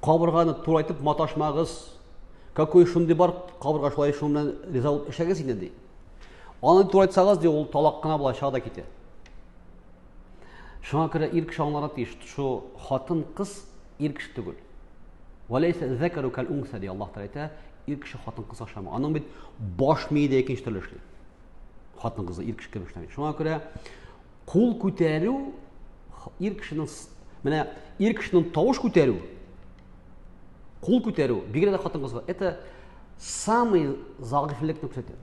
Кабырганы турайтып маташмагыз. Какой шундый бар кабырга шулай шуның белән риза булып эшләгез инде ди. Аны турайтсагыз ди ул талак кына була, чыга да китә. Шуңа күрә ир кеше аңларга тиеш, шу хатын кыз ир кеше түгел. Вәләйсә зәкәру кәл унса ди Аллаһ Тәгалә әйтә, ир кеше хатын кыз ашамый. Аның бит баш мие дә икенче төрле эшли. Хатын кызы ир кеше кебек эшләми. Шуңа күрә кул күтәрү ир кешенең менә ир кешенең тавыш күтәрү, кул күтәрү, бигрәк тә хатын кызга, это самый зәгыйфьлекне күрсәтә.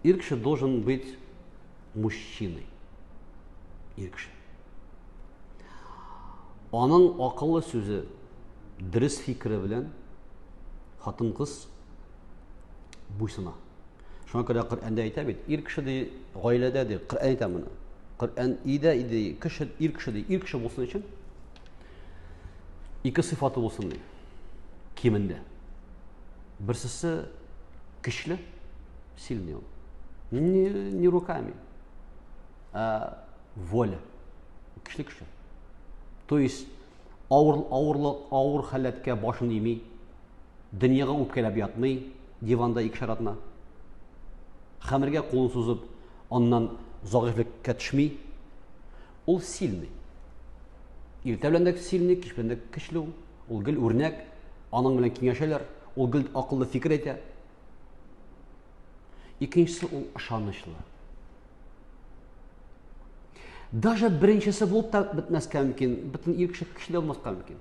Ир кеше должен быть мужчиной. Ир кеше. Аның акыллы сүзе, дөрес фикере белән хатын-кыз буйсына. Шуңа күрә Коръәндә әйтә бит, ир кеше ди, гаиләдә ди, Коръән әйтә моны. Коръән өйдә ди, кеше, ир кеше ди, ир кеше булсын өчен ике сыйфаты булсын ди. Кимендә. Берсесе көчле, сильный он. Не, не руками, а воля. Көчле кеше. То есть авыр, авырлык, авыр халәткә башын ими, дөньяга үпкәләп ятмый, диванда икешәр атна. Хәмергә кулын сузып, аннан зәгыйфьлеккә төшми. Ул сильный. Иртә белән дә сильный, кич белән дә көчле ул. Ул гел үрнәк, аның белән киңәшәләр, ул гел акыллы фикер әйтә. Икенчесе ул ышанычлы. Даже беренчесе булып та бетмәскә мөмкин, бөтен ир кеше көчле булмаска мөмкин.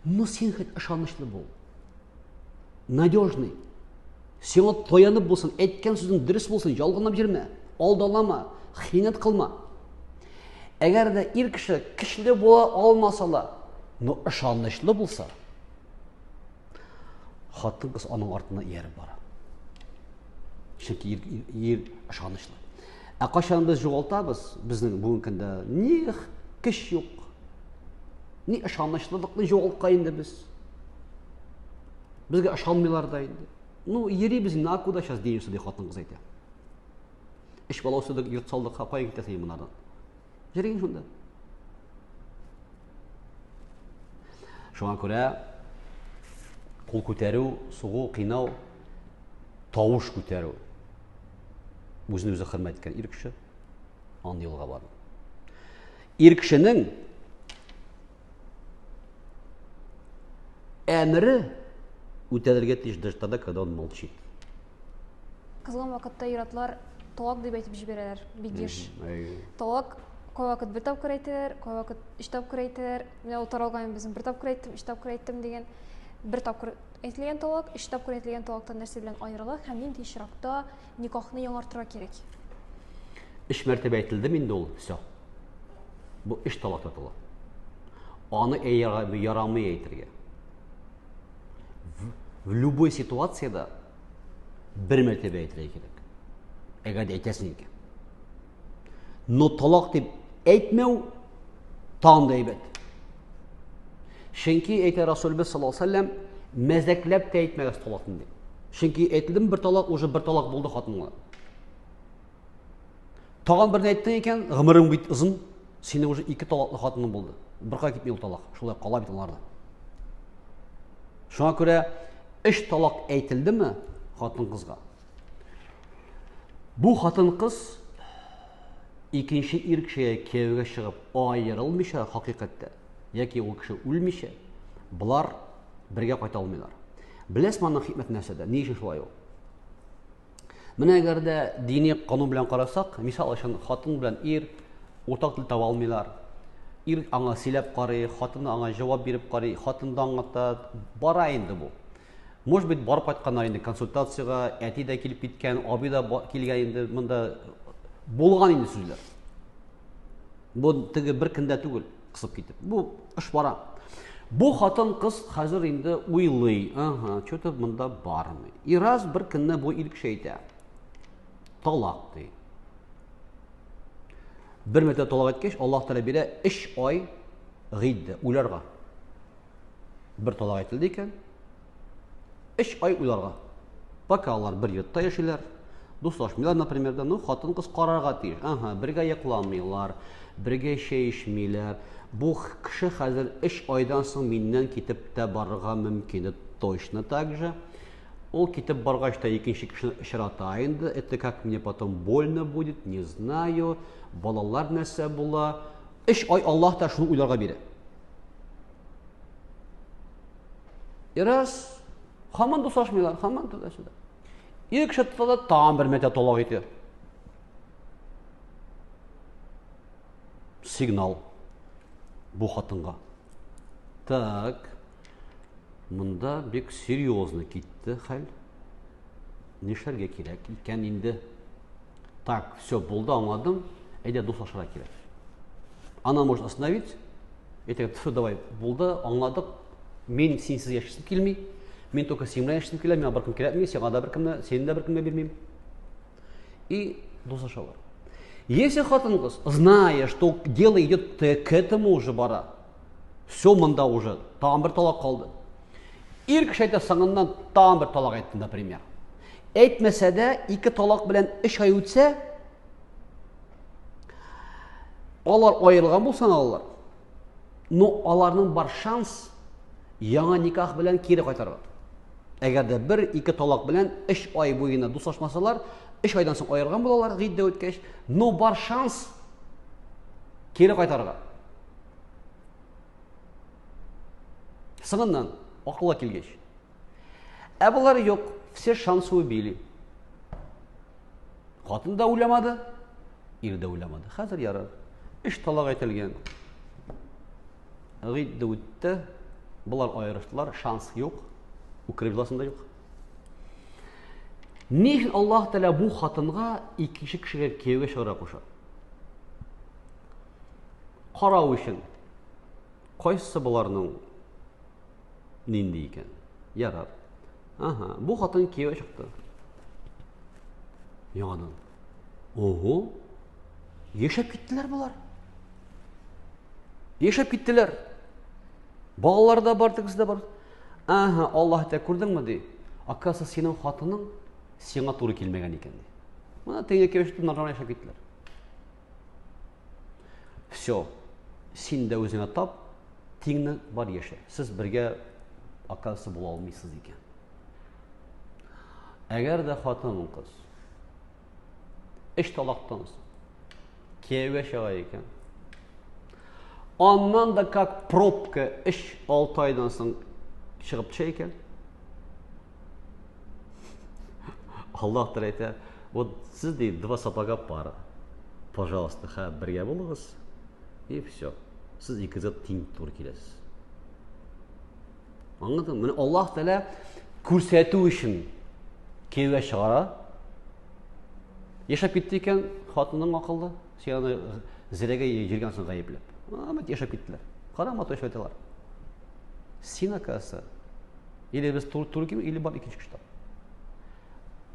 Но син хоть ышанычлы бул. Надежный. Сиңа таянып булсын, әйткән сүзең дөрес булсын, ялганлап йөрмә, алдалама, хыянәт кылма. Әгәр дә ир кеше көчле була алмаса ла, но ышанычлы булса, хатын-кыз аның артына ияреп бара. Чөнки ир, ир, ир ышанычлы. Ә кайчан без югалтабыз, безнең бүгенге көндә ни көч юк, ни ышанычлылыкны югалткан инде без. Безгә ышанмыйлар да инде. Ну, йөрибез инде, а куда сейчас денешься, ди хатын-кыз әйтә. Өч бала үстердек, йорт салдык, кая китәсең монардан? Йөрим шунда. Шуңа күрә кул күтәрү, сугу, кыйнау, тавыш күтәрү. Үзен үзе хөрмәт иткән ир кеше андый юлга бармый. Ир кешенең әмере үтәлергә тиеш даже тогда, когда он молчит. Кызган вакытта ир-атлар талак дип әйтеп җибәрәләр бик еш. Талак Кайвакыт бер тапкыр әйтәләр, кайвакыт өч тапкыр әйтәләр. Менә ул таралган безнең бер тапкыр әйттем, өч тапкыр әйттем дигән. Бер тапкыр әйтелгән талак, өч тапкыр әйтелгән талактан нәрсә белән аерыла һәм нинди очракта никахны яңартырга кирәк? Өч мәртәбә әйтелдеме инде ул, все. Бу өч талак тотыла. Аны ярамый әйтергә. В любой ситуациядә бер мәртәбә әйтергә кирәк. Әгәр дә әйтәсең икән. Но талак дип әйтмәү тагын да әйбәт. Чөнки әйтә Расулбез саллаллаһу алейһи вәсәлләм, мәзәкләп тә әйтмәгез талакны дип. Чөнки әйтелдеме бер талак, уже бер талак булды хатынга. Тагын берне әйттең икән, гомерең бит озын, синең уже ике талаклы хатының булды. Беркая китми ул талак, шулай кала бит аларда. Шуңа күрә өч талак әйтелдеме хатын-кызга? Бу хатын-кыз икенче ир кешегә кияүгә чыгып аерылмыйча хакыйкатьтә яки ул кеше үлмичә, болар бергә кайта алмыйлар. Беләсезме аның хикмәте нәрсәдә? Ни өчен шулай ул? Менә әгәр дә дини канун белән карасак, мисал өчен, хатын белән ир уртак тел таба алмыйлар. Ир аңа сөйләп карый, хатын аңа җавап биреп карый, хатын да аңлата, бара инде бу. Может быть, барып кайтканнар инде консультациягә, әти дә килеп киткән, абый да килгән инде, монда булган инде сүзләр. Бу теге бер көндә түгел, кысып китеп. Бу эш бара. Бу хатын-кыз хәзер инде уйлый, ага, что-то монда бармый. И раз бер көнне бу ир кеше әйтә. Талак ди. Бер мәртәбә талак әйткәч, Аллаһ Тәгалә бирә 3 ай гыйддә уйларга. Бер талак әйтелде икән, өч ай уйларга. Пока алар бер йортта яшиләр, дуслашмыйлар, например, да, ну, хатын-кыз карарга тиеш. Ага, бергә йокламыйлар, бергә чәй эчмиләр. Бу кеше хәзер өч айдан соң миннән китеп тә барырга мөмкин. Точно так же. Ул китеп баргач та икенче кешене очрата инде. Это как мне потом больно будет, не знаю. Балалар нәрсә була. Өч ай Аллаһ та шуны уйларга бирә. И раз, хаман дуслашмыйлар, хаман туда-сюда. Ир кеше тота да тагын бер мәртәбә талак итә. Сигнал бу хатынга. Так, монда бик серьезно китте хәл. Нишләргә кирәк икән инде? Так, все, булды, аңладым. Әйдә, дуслашырга кирәк. Она может остановить. Әйтергә, тфу, давай, булды, аңладык. Мин синсез яшисем килми. Мин только синең белән яшисем килә, миңа беркем кирәкми, сиңа да беркемне, сине дә беркемгә бирмим. И дуслашалар. Если хатын-кыз, зная, что дело идет к этому уже бара, все монда уже, тагын бер талак калды. Ир кеше әйтә, соңыннан тагын бер талак әйтте, например. Әйтмәсә дә, ике талак белән өч ай үтсә, алар аерылган булса алар. Но аларның бар шанс яңа никах белән кире кайтарга. Әгәр дә бер, ике талак белән өч ай буена дуслашмасалар, өч айдан соң аерылган булалар, гыйддә үткәч, но бар шанс кире кайтарга. Соңыннан акылга килгәч. Ә болар юк, все шансы убили. Хатын да уйламады, ир дә уйламады. Хәзер ярар. Өч талак әйтелгән. Гыйддә үтте. Болар аерыштылар, шанс юк. Үкереп еласын да юк. Ни өчен Аллаһ Тәгалә бу хатынга икенче кешегә кияүгә чыгарга куша? Карау өчен. Кайсысы боларның нинди икән? Ярар. Ага, бу хатын кияүгә чыкты. Яңадан. Ого! Яшәп киттеләр болар. Яшәп киттеләр. Балалар да бар, тегесе дә бар. Ага, Аллаһ әйтә, күрдеңме ди? Оказывается, синең хатының сиңа туры килмәгән икән ди. Менә тегеңә кияүгә чыкты, нормально яшәп киттеләр. Все. Син дә үзеңә тап, тиңне бар яшә. Сез бергә оказывается була алмыйсыз икән. Әгәр дә хатын кыз өч талактан соң кияүгә чыга икән. Аннан да как пробка 3-6 айдан соң чыгып төшә икән. Аллаһ Тәгалә әйтә, вот сез ди два сапога пара. Пожалуйста, хә бергә булыгыз. И все. Сез икегез тиң туры киләсез. Аңладың? Менә Аллаһ Тәгалә күрсәтү өчен кияүгә чыгара. Яшәп китте икән, хатының акыллы. Син аны зирәгә йөргәнсең гаепләп. Ама яшәп киттеләр. Кара матур яшәп яталар. Син, оказывается, или без туры туры килми, или бар икенче кеше тап.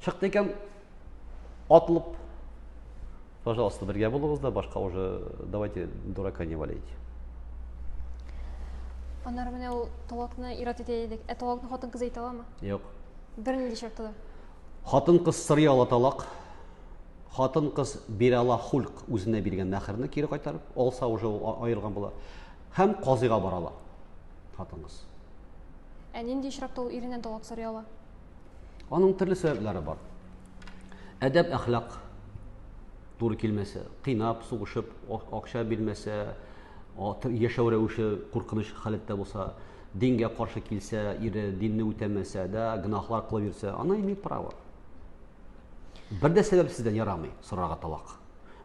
Чыкты икән, атылып, пожалуйста, бергә булыгыз да, башка уже давайте дурака не валяйте. Аннары менә ул талакны ир-ат итә дидек. Ә талакны хатын-кыз әйтә аламы? Юк. Бернинди шартта да. Хатын-кыз сорый ала талак. Хатын-кыз бирә ала хульк, үзенә биргән мәһерне кире кайтарып, алса уже ул аерылган була. Һәм казыйга бара ала хатын-кыз. Ә нинди очракта ул иреннән талак сорый ала? Аның төрле сәбәпләре бар. Әдәп, әхлак туры килмәсә, кыйнап, сугышып, акча бирмәсә, яшәү рәвеше куркыныч халәттә булса, дингә каршы килсә, ире динне үтәмәсә, да, гөнаһлар кылып йөрсә, она имеет право. Бер дә сәбәпсездән ярамый сорарга талак.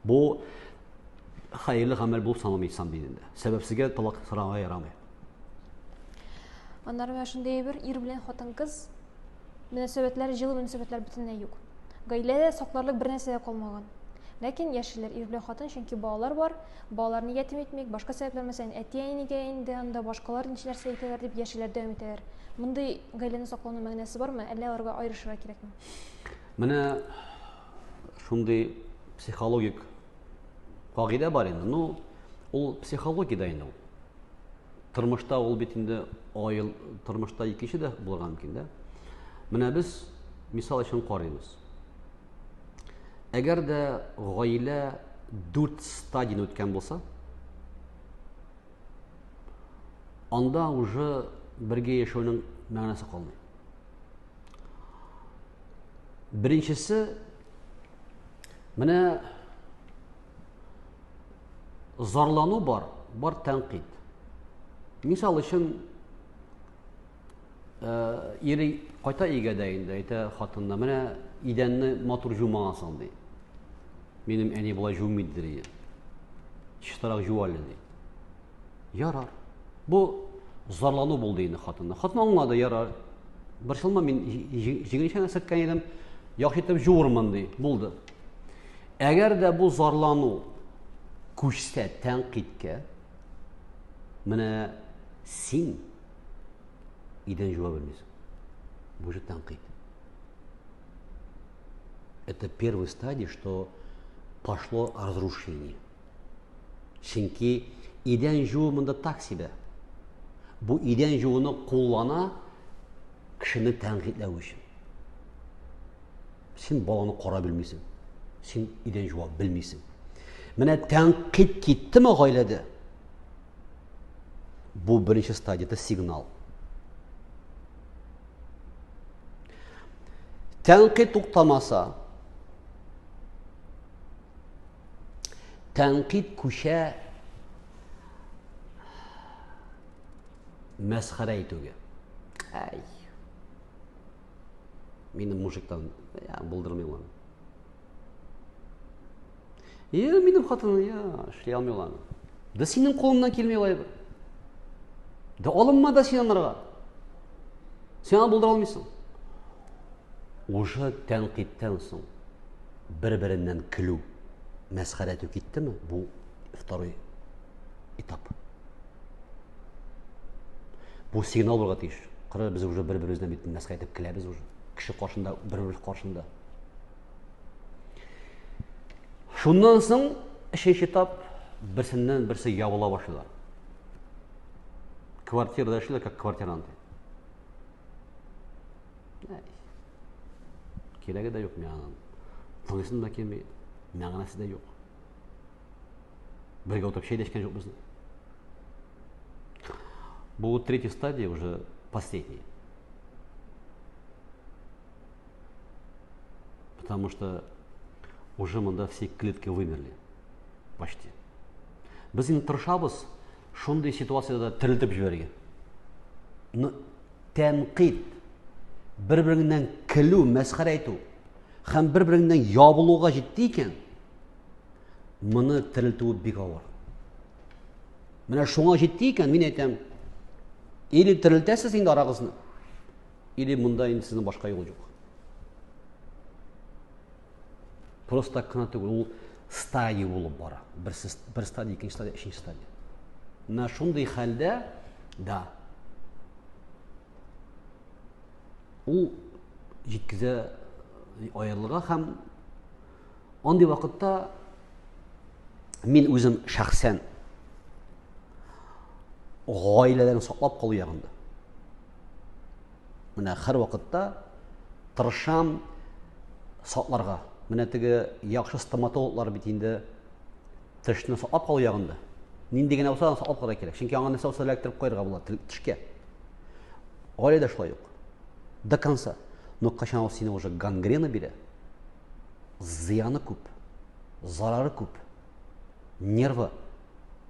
Бу хәерле гамәл булып саналмый ислам динендә. Сәбәпсезгә талак сорарга ярамый. Аннары менә шундый әйбер, ир белән хатын-кыз мөнәсәбәтләр, җылы мөнәсәбәтләр бөтенләй юк. Гаиләдә сакларлык бер нәрсә дә калмаган. Ләкин яшиләр ир белән хатын, чөнки балалар бар, балаларны ятим итмик, башка сәбәпләр, мәсәлән, әти-әнигә инде анда башкалар ничә нәрсә әйтәләр дип яшиләр, дәвам итәләр. Мондый гаиләне саклауның мәгънәсе бармы, әллә аларга аерышырга кирәкме? Менә шундый психологик кагыйдә бар инде. Ну, ул психологиядә инде ул. Тормышта ул бит инде аел, тормышта икенче дә булырга мөмкин дә. Менә без мисал өчен карыйбыз. Әгәр дә гаилә дүрт стадияне үткән булса, анда уже бергә яшәүнең мәгънәсе калмый. Беренчесе менә зарлану бар, бар тәнкыйть. Мисал өчен, э, ире кайта өйгә дә инде, әйтә хатынына, менә идәнне матур жумагансың, ди. Минем әни болай жумый ди. Чистарак жу әле, ди. Ярар. Бу зарлану булды инде хатынна. Хатын аңлады, ярар. Борчылма, мин җиңелчә генә сөрткән идем, яхшы итеп жуырмын, ди. Булды. Әгәр дә бу зарлану күчсә тәнкыйтькә, менә син идән жуа белмисең. Бу же тәнкыйть. Это первый стадий, что пошло разрушение. Чөнки идән жуу монда так себе. Бу идән жууны куллана кешене тәнкыйтьләү өчен. Син баланы кара белмисең. Син идән жуа белмисең. Менә тәнкыйть киттеме гаиләдә? Бу беренче стадия, это сигнал. Тәнкыйть туктамаса, Тәнкыйть күчә мәсхәрә итүгә. Әй. Минем мужиктан я, булдырмый аны. Я, минем хатын, я, эшли алмый аны. Да синең кулыңнан килми алай бер. Да алынма да син анарга. Син аны булдыра алмыйсың. Уже тәнкыйтьтән соң бер-береннән көлү, мәсхәрә итү киттеме, бу второй этап. Бу сигнал булырга тиеш. Кара, без уже бер-беребездән бит мәсхәрә итеп көләбез уже. Кеше каршында, бер-беребез каршында. Шуннан соң өченче этап берсеннән берсе ябыла башлыйлар. Квартирада эшлиләр, как квартиранты. Кирәге дә юк миңа аның. Тыңлыйсым да килми, мәгънәсе дә юк. Бергә утырып чәй дә эчкән юк безнең. Бу третья стадия уже последняя. Потому что уже монда все клетки вымерли. Почти. Без инде тырышабыз шундый ситуациядә терелтеп җибәрергә. Но тәнкыйть, бер-береңнән көлү, мәсхәрә итү һәм бер-береңнән ябылуга җитте икән, моны терелтүе бик авыр. Менә шуңа җитте икән, мин әйтәм, или терелтәсез инде арагызны, или монда инде сезнең башка юл юк. Просто так кына түгел, ул стадия булып бара. Бер, бер стадия, икенче стадия, өченче стадия. Менә шундый хәлдә, да, ул җиткезә аерылырга һәм андый вакытта мин үзем шәхсән гаиләләрен саклап калу ягында. Менә һәр вакытта тырышам сакларга. Менә теге яхшы стоматологлар бит инде тешне саклап калу ягында. Нинди генә булса да саклап калырга кирәк. Чөнки аңа нәрсә булса эләктереп куярга була тешкә. Гаиләдә шулай ук. До конца. Но кайчан ул сине уже гангрена бирә, зыяны күп, зарары күп. Нервы,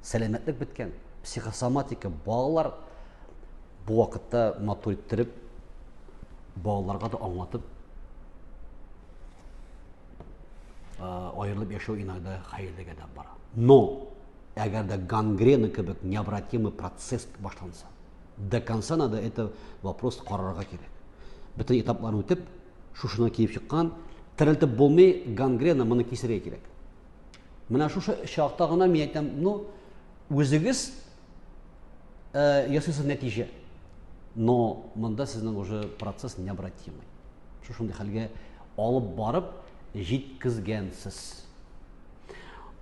сәламәтлек беткән, психосоматика, балалар бу вакытта матур иттереп, балаларга да аңлатып, аерылып яшәү иногда хәерлегә дә бара. Но, әгәр дә гангрена кебек необратимый процесс башланса, до конца надо это вопрос карарга кирәк. Бөтен этапларын үтеп, шушына киеп чыккан, терелтеп булмый, гангрена моны кисергә кирәк. Менә шушы чакта гына мин әйтәм, ну, үзегез э, ясыйсыз нәтиҗә. Но монда сезнең уже процесс необратимый. Шушындый хәлгә алып барып җиткезгәнсез.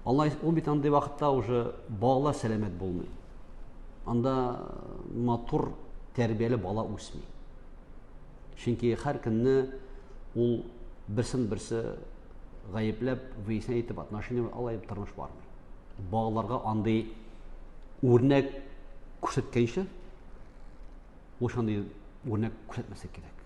Алай ул бит андый вакытта уже балалар сәламәт булмый. Анда матур тәрбияле бала үсми. Чөнки һәр көнне ул берсен берсе гаепләп, выяснять итеп отношения алай тормыш бармый. Балаларга андый үрнәк күрсәткәнче, ул шундый үрнәк күрсәтмәсә кирәк.